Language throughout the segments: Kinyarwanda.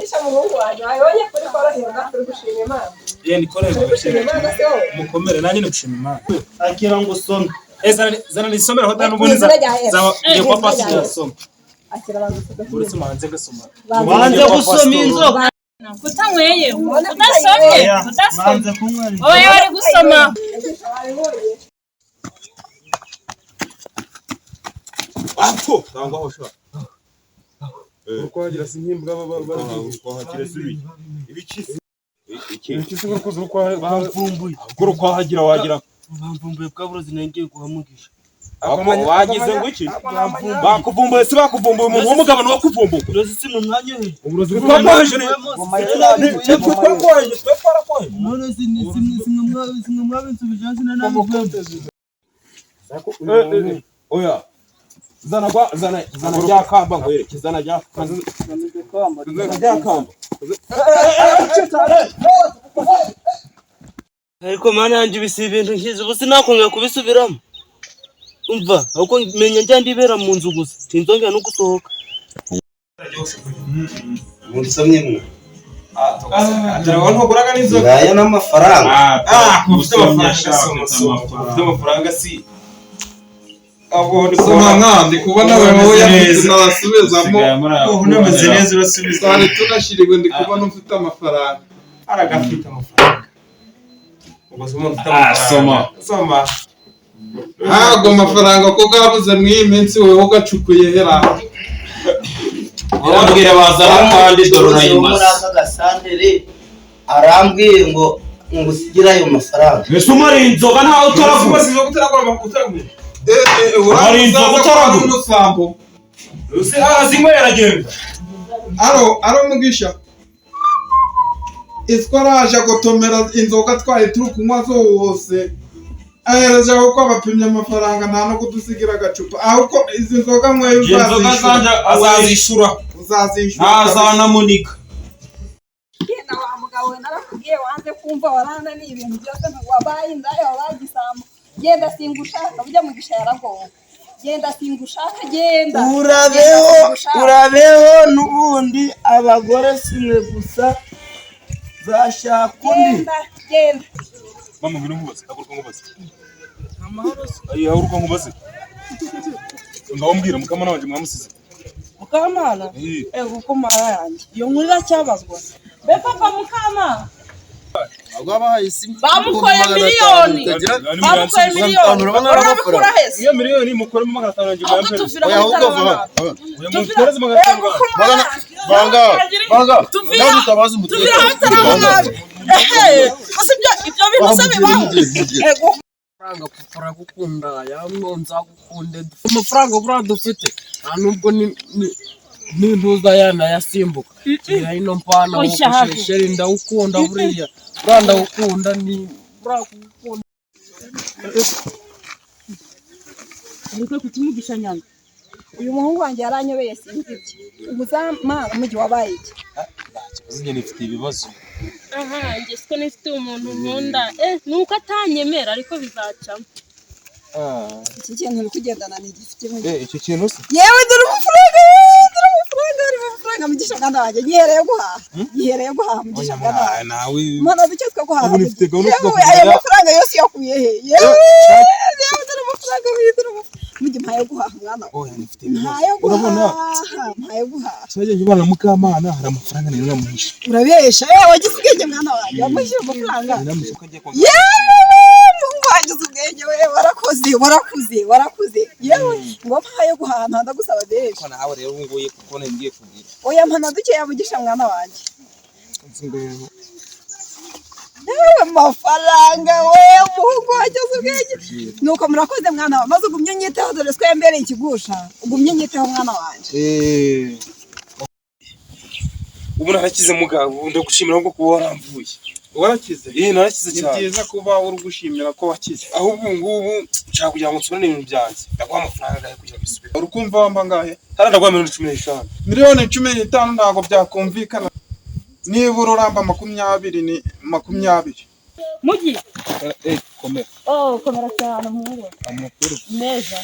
Mugisha, muhungu wanjye, wabonye kuri koroherwa, turi gushima Imana. Ye, ni koroherwa. Turi gushima Imana se wowe? Mukomere, nanjye ni gushima Imana. Akira ngo usome. Eh, zana nisomere aho Mu n'ubundi izina rya Yesu. Zaba ngiye kwa Mu izina rya pastor. Yesu. Soma. Akira abantu. Uretse manze gasoma. Wanze gusoma inzoka. Kutanyweye, udasomye, udasomye. Mwanze kunywa. Oya, bari gusoma. Mugisha, wabibonye? Apfo tangwa aho sha. Urukwagira si nk'imbwa baba. Kwahagira si ibiki? Ibiki se iki? Ibiki se urukuzi urukwaha? Bamvumbuye. Urukwahagira wagira. Bamvumbuye bwa burozi nengeye guhamugisha. Wagize ngo iki? Bakuvumbuye se? Bakuvumbuye umuntu w'umugabo ni wakuvumbuye. Uburozi si mu mwanya he? Uburozi. Twakwaheje ni twe, twakwaheje twe, twarakwaheje. None simwe mwabinsubije hasi na nabivuyemo. Oya, zana kwa zana, zana rya kamba nkwereke, zana rya kamba, zana rya kamba. Ariko Mana yanjye, ibi si ibintu nkizi, ubu sinakongera kubisubiramo. Umva, ahubwo menya njya ndibera mu nzu gusa, sinzongera no gusohoka. Munsomye mwe. Dore ntuguraga n'inzoga. Ngaya n'amafaranga. Ah, ufite amafaranga, soma, soma, ufite amafaranga si abo ni. Soma nka ndi kubona wowe yafite nabasubizamo. Oh, unameze neza, urasubiza. Twari tunashiriwe, ndi kubona ufite amafaranga. Aragafite amafaranga, ubwo se umuntu ufite amafaranga? Soma. Soma. Ntabwo amafaranga ko bwabuze muri iyi minsi, wowe ugacukuye hera? Babwira bazana kandi dore Umucuruzi wo muri urayimaze. Aka gasantere arambwiye ngo ngusigire ayo mafaranga. Mbese umara inzoga ntawe utaragura? Usize utaragura amakuru, utaragura. Hari inzoga uramusaza ko ari utaragura? umusambo. Ese arazinywera aragenda? Aro aro Mugisha, isiko araje agotomera inzoga twari turi kunywa zose, ahereje aho ko abapimye amafaranga, nta no kudusigira agacupa. Ahubwo izi nzoga nkweyo Inzoga uzazishyura. zanjye azazishura. Uzazishyura. Ntazanamunika. Genda wa mugabo we, narakubwiye wanze kumva, warananiye ibintu byose, wabaye indaya, wabaye igisambo. Genda, singushaka. Burya Mugisha yaragowe. Genda, singushaka, genda. Urabeho. Genda, singushaka. Urabeho n'ubundi abagore simwe gusa, zashaka undi. Genda, genda. Mama, ngwino nkubaze, haguruka nkubaze. Ayi, haguruka nkubaze. Ngaho mbwira, mukamana wanje mwamusize? Mukamana? Eh. Ego ko mara yanjye, iyo nkuru iracyabazwa. Be papa, Mukama bamukoye miliyoni, bamukoye miliyoni, urabikura hese? Iyo miliyoni mukuremo 500 yanjye. Ahubwo Mwampe. tuvira muri tarabana. Oya, mukoreze 500. Ego ko mara Banga. Tuvira, tuvira aho tarabana. Ehe, ese ibyo bintu se bibaho? Ego. Amafaranga papa aragukunda, yamwe nzagukunde. Amafaranga buriya dufite nta nubwo n'intuza yanayasimbuka. Gira ino mpano. Oya, have. Chéri, ndawukunda buriya, buriya ndawukunda, ni buriya kugukunda. Ariko kuki Mugisha nyanga? Uyu muhungu wanjye yaranyobeye, sinzi ibye. Ubu zamana umujyi wabaye iki? Ikibazo njye nifite ibibazo. Aha njye siko nifite umuntu nkunda, eh, nuko atanyemera, ariko bizacamo. Iki kintu uri kugendana ni igifite umujyi. Eh, icyo kintu se? Yewe, dore amafaranga, dore amafaranga, harimo amafaranga. Mugisha mwana wanjye, nyihereye guhaha, nyihereye guhaha. Mugisha mwana wanjye. Nawe. Mana, duke two guhaha. Ubu nifite gahunda yo Yewe, kuza aya kugura- mafaranga yose yakuye he? Yewe, yewe, dore amafaranga, we, dore amafaranga. Mujyi, mpaye guhaha mwana we. Oya, nifite ibibazo. Mpaye Urabona? guhaha, mpaye guhaha. Sinajya nkibana na Mukamana, hari amafaranga nari namuhishe. Urabesha yewe, wagize ubwenge mwana wanjye, wamuhishe amafaranga? Nari namuhishe ko agiye kwa Yewe, muhungu wagize ubwenge we, warakoze, warakuze, warakuze. Yewe, ngo mpaye guhaha, ntandagusaba benshi. Nawe rero ubu nguye kuko ngiye kugira. Oya, mpana dukeya Mugisha mwana wanjye. Yewe, mafaranga we, umuhungu wagize ubwenge. Nuko murakoze mwana wawe, maze ugumye unyiteho, dore twembereye ikigusha, ugumye unyiteho mwana wanjye. Ubu narakize mugabo, ubu ndagushimira ahubwo kuba waramvuye. Warakize? Eh, narakize Ni cyane. byiza kuba uri gushimira ko wakize. Ahubwo ubu ngubu nshaka kugira ngo nsubirane ibintu byanjye. Ndaguha amafaranga angahe kugira ngo bisubire? Uri kumva wampa angahe? Hariya ndaguha miliyoni 15. Miliyoni 15 ntabwo byakumvikana. Nibura uramba 20, ni 20. Mugi. Eh, komera. Oh, komera cyane muhungu. Amakuru? Meza.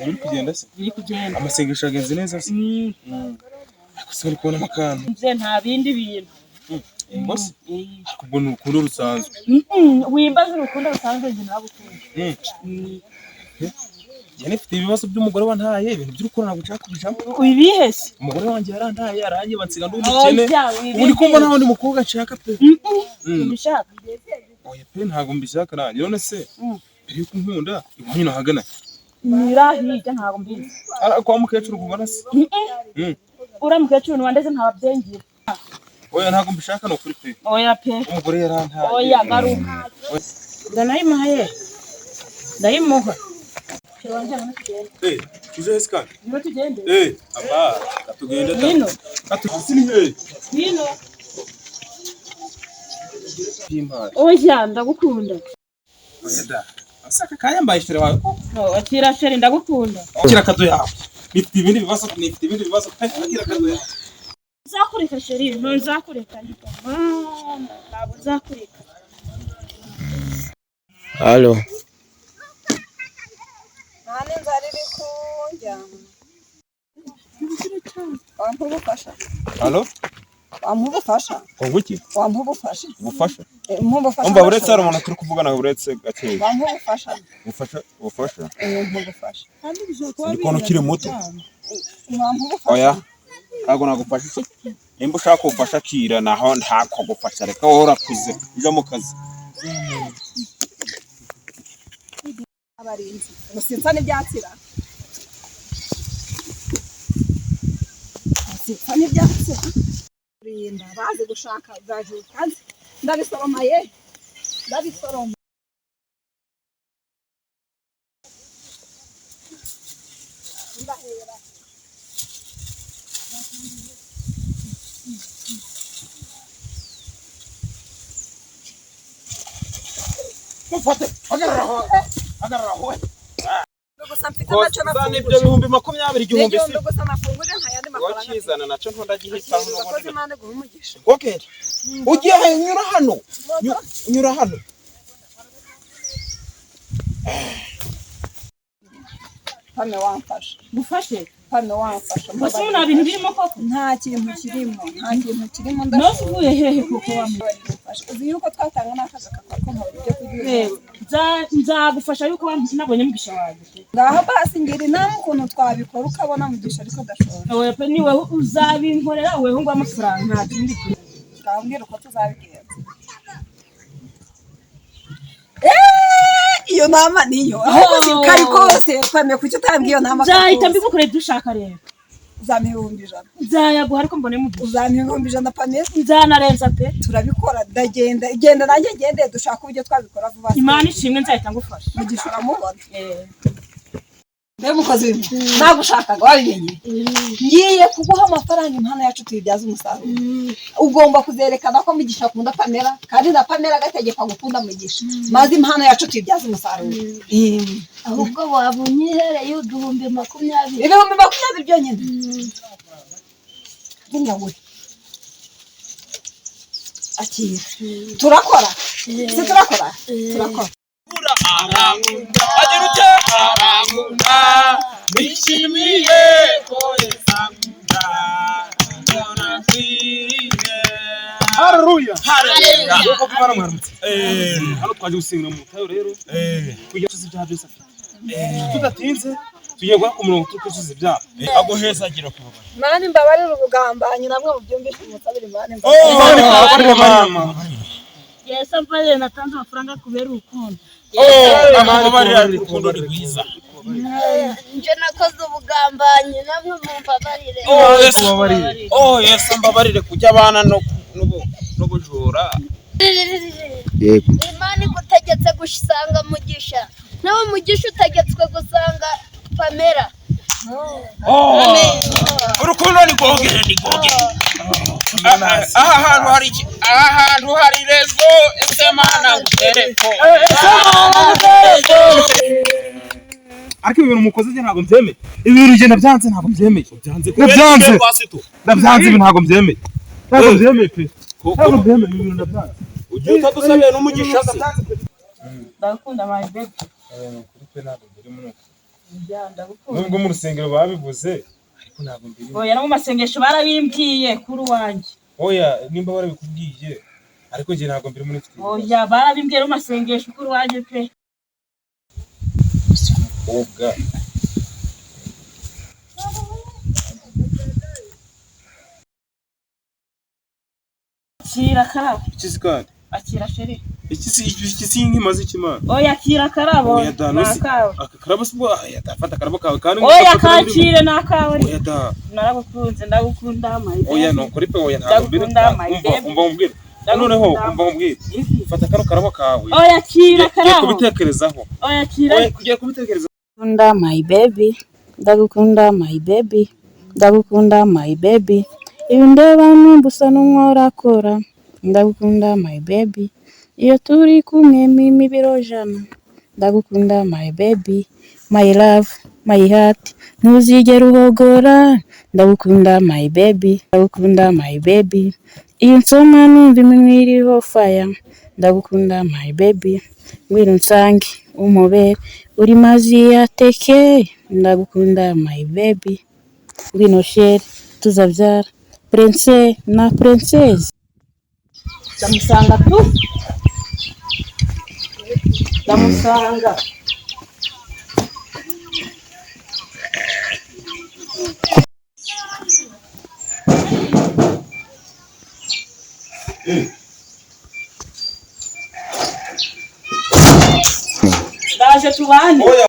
Uri kugenda se? Biri kugenda. Amasengesho yagenze neza se? Ariko se uri kubonamo akantu? Nze nta bindi bintu. Ngo se ariko ubwo ni urukundo rusanzwe? Wimbaza urukundo rusanzwe, njye nagukunda. Njye nifite ibibazo by'umugore wantaye, ibintu by'urukundo ntabwo nshaka kubijamo. Ibihe se? Umugore wanjye yarantaye, aranyiba, nsiga ndi umukene. Oya. Ubu ndi kumva nta wundi mukobwa nshaka pe. Ubishaka? Oya pe, ntabwo mbishaka nanjye. None se mbere yuko unkunda, iwanyu nahagana? Nyira hirya, ntabwo mbizi. Ara kwa mukecuru ubona se? Uriya mukecuru ni wandeze, nta babyeyi ngira. Oya, ntabwo mbishaka ni ukuri pe. Oya pe. Umugore yarantaye. Oya, garuka, ndanayimuha ye, ndayimuha. Eh, uje hese kandi? Niba tugende. Eh, aba katugende ta. Ngwino. Katu ni he? Ngwino. Pimpaye. Oya, ndagukunda. Oya da. Asaka kanya mbaye chéri wawe. No, akira chéri, ndagukunda. Akira kado yawe. Nifite ibindi bibazo, nifite ibindi bibazo pe. Akira kado yawe. Nzakureka chéri, ntuzakureka. Ntabwo nzakureka. Halo. Nta n'inzara iri kundya. Wampa ubufasha? Halo? Wampa ubufasha? Ngo iki? Wampa ubufasha? Ubufasha? Mpa ubufasha. Umva, uretse hari umuntu turi kuvugana, uretse gakeya. Wampa ubufasha? Ubufasha, ubufasha? Mpa ubufasha. Ndi kubona ukiri muto. Wampa ubufasha? Oya, ntabwo nagufasha. Iki nimba ushaka ubufasha, akira, naho ntako gufasha. Reka, wowe urakuze, ujya mu kazi. Abarinzi gusa n'ibyatsira, gusa n'ibyatsira rinda bazi gushaka bwajuka. Ndabisoroma ye, ndabisoroma. Ndahera. Mufate, hagarara aho, hagarara aho. Gusa mfite nacyo. Zana ibyo 20,000, 1000 si. N'igihumbi gusa nafunguje, nta yandi mafaranga. Wakizana nacyo ntundagihitaho Urakoze. n'ubundi. Imana iguhe umugisha. Okay. Ugiye he? Nyura hano. Nyura hano. Pame, wamfasha? Gufashe? Pame, wamfasha? Gusa ubu nta bintu birimo koko? Nta kintu kirimo, nta kintu kirimo. Nose uvuye hehe koko wamwe? Uzi yuko twatanga n'akazi kakakoma ibyo kurya. Reba, nzagufasha yuko nabonye mugisha wanjye pe. Ngaho basi ngira inama ukuntu twabikora, ukabona Mugisha ariko adashobora. Oya pe, ni wowe uzabinkorera, wewe ngo amafaranga, nta kindi kintu. Ngaho uko tuzabigenza. Eh, iyo nama niyo ahubwo si kari kose. Pame, kuki utambwiye iyo nama kari Nzahita kose? mbigukorera ibyo ushaka rero. Uzampa 100,000? Nzayaguha, ariko mbone mugisha. Uzampa 100,000, Pame? Nzanarenza pe. Turabikora, ndagenda, genda nanjye ngende, dushaka uburyo twabikora vuba. Imana ishimwe, nzahita ngufasha. Mugisha uramubona? Eh. Mbe mukozi w'Imana, nagushakaga wabimenye. Ngiye kuguha amafaranga, impano yacu tuyibyaze umusaruro. Ugomba kuzerekana ko Mugisha akunda Pamela, kandi na Pamela agategekwa gukunda Mugisha, maze impano yacu tuyibyaze umusaruro. Ahubwo waba unyihereye 20,000. 20,000 byonyine? Nyawe akira, turakora si turakora, turakora. Agira ute? Arankunda, nishimiye ko Yesu ankunda, mbona nkwiriye. Haleluya. Haleluya. Nuko kubara mwaramutse. Hano twaje gusenga mu butayu rero. Kugira tuzi ibyaha byose afite. Tudatinze, tugiye guha ku murongo tukicuza ibyaha. Aguheza agira kubabara. Mani mbabarire ubugambanyi, namwe mubyumvishe, umusabire Imana Oh, imbabarire. Mama. Yesu ambabarire, natanze amafaranga kubera urukundo. Oh, akubabarira, urukundo ni rwiza. Nje nakoze ubugambanyi, namwe mumbabarire. Oh Yesu, oh Yesu, mbabarire kujya abana no n'ubujura. Yego. Imana igutegetse gusanga Mugisha, nawe Mugisha utegetswe gusanga Pamela. Oh, urukundo ni rwogere, ni rwogere. Aha hantu hari iki? Aha hantu hari rezo. Ese Mana ngutereko. Ariko ibi bintu mukoze njye ntabwo mbyemeye. Ibi bintu ugenda byanze, ntabwo mbyemeye. Ndabyanze. Ndabyanze, ibi ntabwo mbyemeye. Ntabwo mbyemeye pe. Ntabwo mbyemeye, ibi bintu ndabyanze. Ugiye utadusabiye n'umugisha se? Ndagukunda, my baby. Ni ukuri pe, ntabwo biri mu Njya, ndagukunda. Nubwo mu rusengero babivuze, Ariko ntabwo mbirimo. Oya, no mu masengesho barabimbwiye kuri uwanjye. Oya, nimba barabikubwiye, ariko njye ntabwo mbirimo, nifite ibibazo. Oya, barabimbwiye no mu masengesho kuri uwanjye pe. Umukobwa Akira akarabo. Iki si kandi? Akira chéri. Iki si, iki si inkimaze ikimana? Oya, akira akarabo. Oya da, Ni nusi akawe. Aka karabo si bwo? Oya da, fata akarabo kawe kandi. Oya, kakire, ni akawe. Oya da. Naragukunze, ndagukunda my Oya, baby. nukuri pe, oya, ntabwo mbiri. Ndagukunda, my Umva, baby. umva umbwire. Ndagukunda. Noneho umva umbwire, fata kano karabo kawe. Oya, akira Ngiye akarabo. kubitekerezaho. Oya, akira. Oya, ugiye kubitekereza. Ndagukunda my baby, ndagukunda my baby, ndagukunda my baby. Iyo undeba numva usa n'umworakora, ndagukunda my baby. Iyo turi kumwe mima ibiro 100, ndagukunda my baby, my love, my heart, ntuzigera uhogora, ndagukunda my baby, ndagukunda my baby. Iyo unsoma numva iminwa iriho fire, ndagukunda my baby. Ngwino unsange umpobere, uri mazi ya teke, ndagukunda my baby. Ngwino chéri, tuzabyara prince na princess. Ndamusanga tu, ndamusanga. Ndaje tubane. Oya.